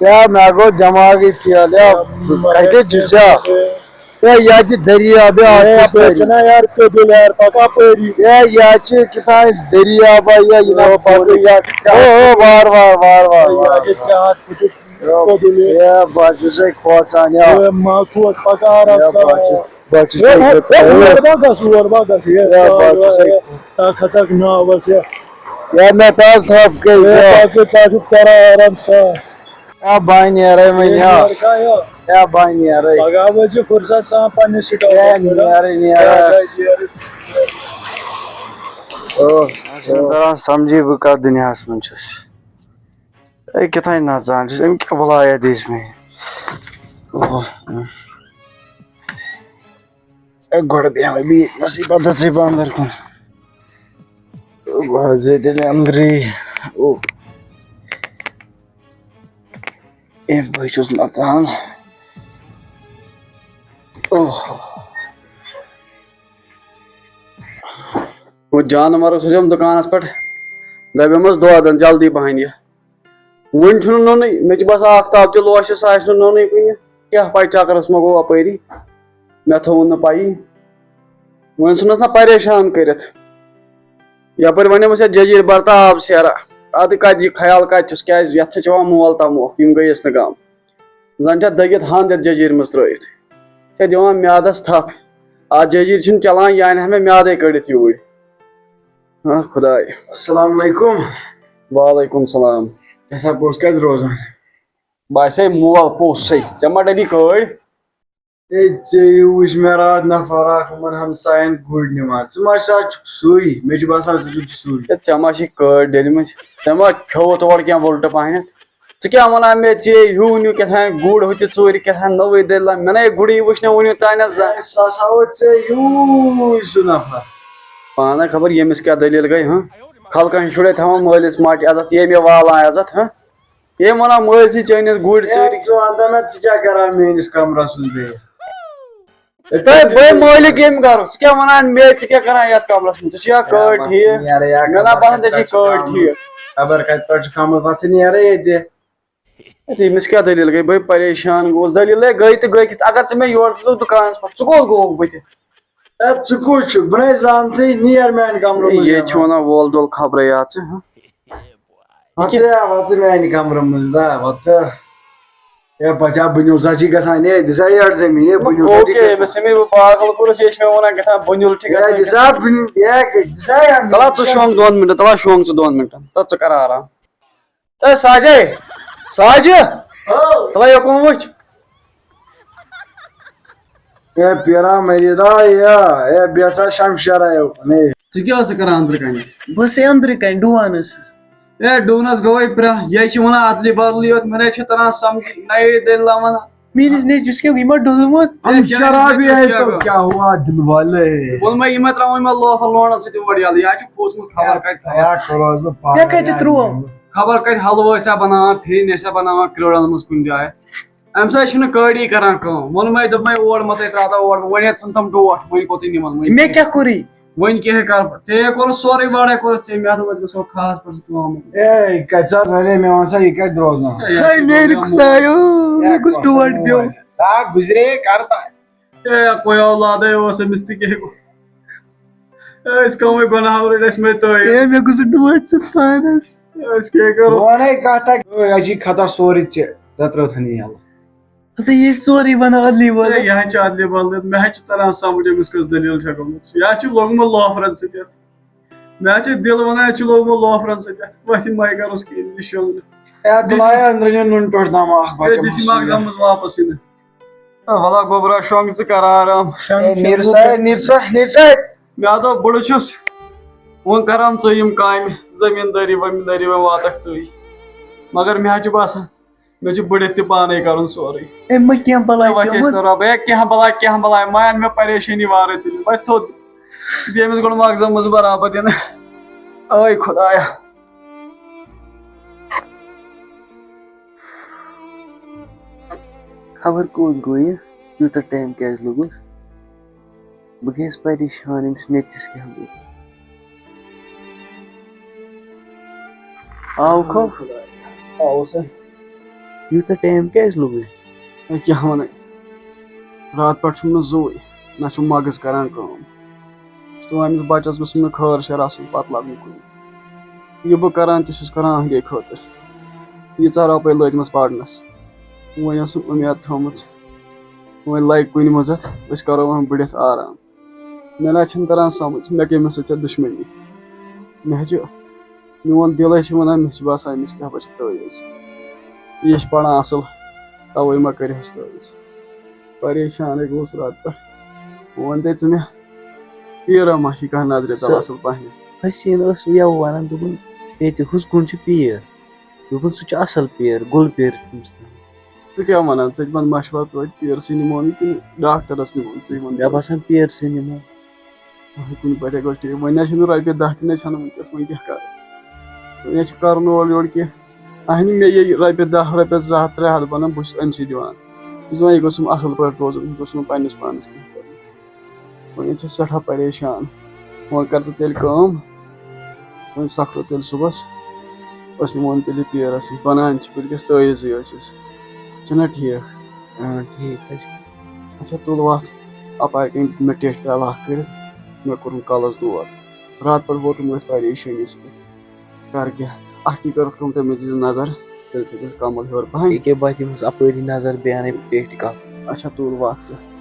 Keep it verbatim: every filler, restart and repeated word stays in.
یا مےٚ گوٚو دٮ۪ماغٕے فیل، یا کَتہِ چھُ ژےٚ؟ یا ییٚتہِ دٔریاب، یا اَپٲرۍ کُس چھُنہ دٔریاب؟ یار، کٔدٕل یار، پَکان اَپٲری۔ یا ییٚتہِ چھِ کیٛاہ تام دٔریاب، یا یہِ نہ او، پَکُن۔ پَکُن یا۔ او، او، وار وار، وار وار، وار۔ ییٚتہِ چھِ ہَتھ فُٹہٕ کٔدٕل یار۔ یا بہٕ حظ چھُسَے کھوژان، یا۔ اے، ما کھوژ، پَکان آرام یا سان۔ بہٕ حظ چھُس، بہٕ حظ چھُسَے اے، اے، کھوژان۔ اور ما گژھ، اور ما گژھ، اے، یا بہٕ حظ چھُسَے۔ ژٕ کھسکھ ناوَس، اے۔ یا مےٚ تَل تھپھ کٔرۍ، اے، یا۔ پَکھ، ژٕ چھُکھ کران آرام سان۔ یا بہٕ نیرے وۄنۍ، یا۔ نیرکھا، یا۔ یا بہٕ نیرے۔ پگاہ وٲتۍ زِ فرصت سان پننِس سٹاپس پٮ۪ٹھ۔ نیرے، نیرے۔ یا، یا، نیرے۔ او، چھُنہٕ تران سمجھی بہٕ کتھ دُنیاہس منٛز چھُس۔ اے، کِتھَے نژان چھُس، أمۍ کیٛاہ بلایا دِژ مےٚ؟ او۔ اے، گۄڈٕ بیٚہمَے بہٕ ییٚتنَسٕے، پَتہٕ ژٕے بہٕ اَندَر کُن۔ بہٕ حظ ییٚتٮ۪ن أنٛدرٕے۔ او۔ اے، بہٕ چھُس نَژان۔ او۔ ہُہ جانوَر اوس أمۍ دُکانَس پٮ۪ٹھ۔ دَپیومَس، "دۄد اَن جلدی پَہَن یہِ۔" وُنہِ چھُنہٕ نوٚنُے۔ مےٚ چھُ باسان، آفتاب تہِ لوشہِ، سُہ آسہِ نہٕ نوٚنُے کُنہِ۔ کیٛاہ پَے چکرس ما گوٚو اَپٲری۔ مےٚ تھوٚوُن نہٕ پَیی۔ وۄنۍ ژھُنُس نا پریشان کٔرِتھ۔ یَپٲرۍ وَنیمَس یَتھ جٔجیٖر بَرتا آب سیرا۔ اَدٕ کَتہِ یہِ خیال کَتہِ چھُس؟ کیٛازِ یَتھ چھِ چٮ۪وان مول تَموکھ، یِم گٔیَس نہٕ کَم۔ زَن چھےٚ دٔگِتھ ہَنٛد یَتھ جٔجیٖرِ منٛز ترٛٲوِتھ۔ چھےٚ دِوان میٛادَس تھپھ۔ اَتھ جٔجیٖرِ چھِنہٕ چَلان، یہِ اَنہِ ہا مےٚ میٛادَے کٔڑِتھ یوٗرۍ۔ آ خۄداے۔ السلام علیکم۔ وعلیکم السلام۔ ژےٚ سا پوٚز کَتہِ روزان؟ بہٕ آسے مول پوٚز سے۔ ژےٚ ما ڈٔلی کٲڑۍ؟ ہے، ژےٚ یہِ وٕچھ مےٚ راتھ نفر اکھ یِمن ہمساین گُرۍ نِوان۔ ژٕ ما سا چھُکھ سُے؟ مےٚ چھُ باسان ژٕ چھُکھ سُے۔ ہے، ژےٚ ما چھِ کٲڑۍ ڈٔلمٕتۍ؟ ژےٚ ما کھیوٚوُتھ اورٕ کینٛہہ وُلٹہٕ پہنتھ؟ ژٕ کیٛاہ وَنان مےٚ؟ ژےٚ ہیوٗ نیوٗ کیٛاہ تام گُر، ہُہ تہِ ژوٗرِ، کیٛاہ تام نٔوٕے دٔلیٖلہ۔ مےٚ نے گُرٕے وٕچھ نہٕ وُنیُک تانٮ۪تھ زانٛہہ۔ ہے، سُہ ہسا اوس ژےٚ ہیوٗے سُہ نفر۔ پانَے خبر ییٚمِس کیٛاہ دٔلیٖل گٔے، ہاں؟ خلقن ہٕنٛدۍ شُرۍ تھاوان مٲلِس ماجہِ عزت، ییٚمۍ یہِ والان عزت، ہاں؟ ییٚمۍ وَنان مٲلۍ سٕے چٲنِس گُرۍ ہے، ژٲرِتھ۔ ژٕ وَن تہٕ مےٚ، ژٕ کیٛاہ کران میٛٲنِس کمرس منٛز بیٚیہِ؟ تۄہہِ بٔے مٲلِک ییٚمہِ گرُک، ژٕ کیٛاہ وَنان مےٚ، ژٕ کیٛاہ کران یَتھ کمرس منٛز؟ ژےٚ چھُ یا ہے، کٲڑۍ وۄتھ ٹھیٖک؟ نیرٕ یا مےٚ نا خبر باسان، ژےٚ کَتہِ چھِ پٮ۪ٹھ چھُ کٲڑۍ کامُت۔ ٹھیٖک۔ خبر کَتہِ پٮ۪ٹھ چھُ کامُت، وۄتھ نیرٕ ییٚتہِ۔ ہے، أمِس کیٛاہ دٔلیٖل گٔے؟ بٔے پریشان گوٚوُس۔ دٔلیٖلے گٔے تہٕ گٔے کِژھ؟ اگر ژٕ مےٚ یورٕ چھُکھ دُکانَس پٮ۪ٹھ، ژٕ کوٚت گوٚوُکھ بٕتھِ؟ ہے، ژٕ کُس چھُکھ؟ بہٕ نے زانتھٕے، نیر میٛانہِ کمرٕ منٛز ییٚتہِ چھُ نیران۔ وَنان وول دول خبرے یَتھ ژٕ، ہہ؟ وَتہٕ یا، وَتہٕ میٛانہِ کمرٕ منٛز، دا، وَتہٕ۔ ہے، بچا، بٕنیُل سا چھِ گژھان، ہے، دِسا یَڑ زٔمیٖن، ہے، بٕنیُل سا چھِ اوکے، گژھان۔ أمِس أمۍ بہٕ پاگل کوٚرُس، یہِ چھِ مےٚ وَنان کیٛاہ تام بٕنیُل چھِ ہے، گژھان۔ دِسا بٕنیُل، ہے، دِسا یَڑ تَلہ، ژٕ زٔمیٖن۔ شۄنٛگ دۄن مِنٹَن، تَلہ، شۄنٛگ ژٕ دۄن مِنٹَن، تَتھ ژٕ کَر آرام۔ ہے ساجے، ساجہِ، ہو۔ تَلہ یوکُن وٕچھ۔ اے پیرا مریدا یا، اے بیسا شمشیرا یوکُن، اے۔ ژٕ کیٛاہ ٲسٕکھ کران أنٛدرٕ کَنہِ؟ بہٕ ٲسٕے أنٛدرٕ کَنہِ، ڈُوان ٲسٕس۔ اے ڈُونَس گوٚوَے پرٛاہ، یہِ چھِ وَنان اَدلہِ بدلٕے یوت، مےٚ نَے چھِ تَران سمجھ، نَیے دٔلیٖلہ وَنان۔ میٛٲنِس نیٚچوِس کیٛاہ گوٚو؟ یہِ ما ڈوٚلمُت؟ ہم اے، کیٛاہ شرابی گوٚو؟ ہے تو کیا ہوا دل والے؟ ووٚن مےٚ، یہِ ما ترٛاوُن مےٚ لوفر لونڈن سۭتۍ اورٕ یَلہٕ، یہِ حظ چھُ کھوٗژمُت خبر کَتہِ۔ یا کروز بہٕ پاگل۔ مےٚ کَتہِ ترٛوو؟ خبر کَتہِ حلوٕ ٲسیا بَناوان، پھِرِنۍ ٲسیا بَناوان کرٛوڑَن منٛز کُنہِ جایہِ۔ اَمہِ سۭتۍ چھِنہٕ کٲڑی کران کٲم۔ ووٚنمَے، دوٚپمَے، اور مَتَے ترٛاوتو اور، وۄنۍ ہے ژھُن تِم ڈوٹھ، وۄنۍ کوٚتٕے نِمَن وۄنۍ؟ مےٚ کیٛاہ کوٚرُے؟ وۄنۍ کیٛاہ ہے کَرٕ بہٕ؟ ژےٚ ہے کوٚرُتھ سورُے وَڑَے کوٚرُتھ ژےٚ، مےٚ دوٚپ أسۍ گژھو خاص پَتہٕ کٲم۔ اے، کَتہِ سا زَنے مےٚ وَن سا، یہِ کَتہِ روزان؟ ہے، یہِ ہے، چھُ میٛانہِ روزان خۄدایو، موج۔ مےٚ ہے، گوٚژھ کۄسَن ڈوٹھ موج؟ پیوٚن۔ سا گُزرے کَر تام۔ اے، کویو لادے اوس أمِس تہِ کیٛاہ گوٚو؟ أسۍ کَمٕے گۄناہ رٔٹۍ اَسہِ مےٚ تٲوِتھ۔ اے، مےٚ گوٚژھ ڈوٹھ ژٕ پانَس۔ أسۍ کیٛاہ کَرو؟ بہٕ وَنے کَتھ اَکھ، أے، اَجی خطا سورُے ژےٚ، ژےٚ ترٛٲوتھَن یہِ یَلہٕ۔ ژٕ تہٕ یہِ سورُے وَنان اَدلی اے، بدل۔ یہِ حظ چھِ اَدلہِ بدل، مےٚ حظ چھِ تَران سَمٕجھ أمِس کۄس دٔلیٖل چھےٚ گٔمٕژ۔ یہِ حظ چھُ لوٚگمُت لوفرَن سۭتۍ اَتھ۔ مےٚ حظ چھِ دِل وَنان، یہِ چھُ لوٚگمُت لوفرَن سۭتۍ اَتھ۔ وۄتھ یہِ مَے کَروس کِہیٖنۍ، یہِ شۄنٛگ نہٕ۔ اے، دِس تُلایہ أنٛدرٕ نیُن نُن ٹوٚٹھ دَماکھ اے، بَچَن دِس یہِ ہُنٛد۔ مَغزَن منٛز واپَس یِنہٕ۔ آ، وَلہ گوٚبرا، شۄنٛگ ژٕ، کَر آرام۔ شۄنٛگ، اے، شۄنٛگ نیر سا، ژٕ۔ نیر سا، نیر سا۔ مےٚ ہا دوٚپ، بہٕ چھُس، وۄنۍ کَران ژٕ یِم کامہِ، زٔمیٖندٲری ؤمیٖندٲری، وۄنۍ واتَکھ ژٕے۔ مگر مےٚ حظ چھُ باسان، مےٚ چھُ بٔڑِتھ تہِ پانَے کَرُن سورُے۔ أمۍ ما کینٛہہ بَلاے وۄتھ أسۍ چٲمٕژ؟ تورٕ رۄب، ہے، کینٛہہ بَلاے، کینٛہہ بَلاے، ما اَن مےٚ پریشٲنی وارَے تُلِتھ۔ وۄتھ تھوٚد، دِ أمِس گۄڈٕ مَغزَن منٛز برابر دِنہٕ۔ اے خۄدایا۔ خبر کوٚت گوٚو یہِ؟ یوٗتاہ ٹایم کیٛازِ لوٚگُس؟ بہٕ گٔیَس پریشان، أمِس نیٚچوِس کیٛاہ گوٚو؟ آو کھو؟ آو سا۔ یوٗتاہ ٹایم کیٛازِ لوٚگُے؟ ہے، کیٛاہ وَنَے؟ راتہٕ پٮ۪ٹھ چھُم نہٕ زُوٕے، نہ چھُم مغز کران کٲم۔ یُس تہِ وۄنۍ أمِس بَچَس گوٚژھ نہٕ خٲر شَر آسُن پَتہٕ لَگُن کُنہِ۔ یہِ بہٕ کران تہِ چھُس کران أہنٛدے خٲطرٕ۔ ییٖژاہ رۄپَے لٲجمَس پَرنَس۔ وۄنۍ ٲسٕم اُمید تھٲومٕژ، وۄنۍ لَگہِ کُنہِ منٛز اَتھ، أسۍ کَرو وۄنۍ بٔڑِتھ آرام۔ مےٚ نہ چھُنہٕ تران سمجھ، مےٚ کٔمِس سۭتۍ چھےٚ دُشمنی۔ مےٚ حظ چھُ، میون دِل حظ چھُ وَنان، مےٚ چھِ باسان، أمِس کیٛاہ پَتہٕ چھِ تٲویٖز۔ یہِ چھِ پَران اَصٕل، تَوَے ما کَرِہَس تٲویٖز۔ پریشانٕے گوٚوُس راتہٕ پٮ۪ٹھ۔ وۄنۍ دَے ژٕ مےٚ، پیٖرا ما چھِ کانٛہہ نظرِ تَل سۄ اَصٕل پَہنَتھ؟ حسیٖن ٲس یَوٕ وَنان، دوٚپُن، ییٚتہِ ہُس کُن چھُ پیٖر۔ دوٚپُن، سُہ چھُ اَصٕل پیٖر، گُل پیٖر چھُ تٔمِس ناو۔ ژٕ کیٛاہ وَنان؟ ژٕ تہِ وَن مَشوَرٕ توتہِ، پیٖرسٕے نِمون کِنہٕ ڈاکٹرَس نِمون؟ ژٕے وَن مےٚ توتہِ۔ باسان، پیٖرسٕے نِمو۔ وۄنۍ کُنہِ پٲٹھۍ گوٚو ٹھیٖک۔ وۄنۍ نہ چھُنہٕ رۄپیہِ دَہ تہِ نہ چھَنہٕ وٕنکیٚس، وۄنۍ کیٛاہ کَرٕ؟ وۄنۍ حظ چھِ کَرُن اورٕ یورٕ کینٛہہ۔ اَہنہِ مےٚ یہِ رۄپیہِ دَہ، رۄپیَس زٕ ہَتھ، ترٛےٚ ہَتھ بَنان، بہٕ چھُس أمۍ سٕے دِوان۔ یہِ چھُس وَنان، یہِ گوٚژھ یِم اَصٕل پٲٹھۍ روزُن، یہِ گوٚژھ نہٕ پنٛنِس پانَس کینٛہہ کَرُن۔ وۄنۍ حظ چھُس سٮ۪ٹھاہ پریشان۔ وۄنۍ کَر ژٕ تیٚلہِ کٲم، وۄنۍ سَکھرو تیٚلہِ صُبحَس، أسۍ نِمون تیٚلہِ یہِ پیٖرَس نِش، بَنان چھِ، بہٕ تہِ گژھٕ تٲویٖزٕے ٲسِس۔ چھُنہ ٹھیٖک؟ اۭں، ٹھیٖک حظ چھُ۔ اچھا، تُل وَتھ، اَپارِ کِنۍ دِژ مےٚ ٹیٚٹھۍ پیٛالہٕ اَکھ کٔرِتھ، مےٚ کوٚرُن کَلَس دود۔ راتہٕ پٮ۪ٹھ ووتُم أتھۍ پریشٲنی سۭتۍ۔ کَر کیٛاہ؟ اَکھ تہِ کٔرٕکھ کٲم، تٔمۍ دِژ نظر، تیٚلہِ تھٲیزٮ۪س کَمَل ہیوٚر پَہَن۔ ییٚکیٛاہ بہٕ دِمَس اَپٲری نظر، بیٚیہِ اَنَے بہٕ ٹیٚٹھۍ کَپ۔ اچھا، تُل وَتھ ژٕ۔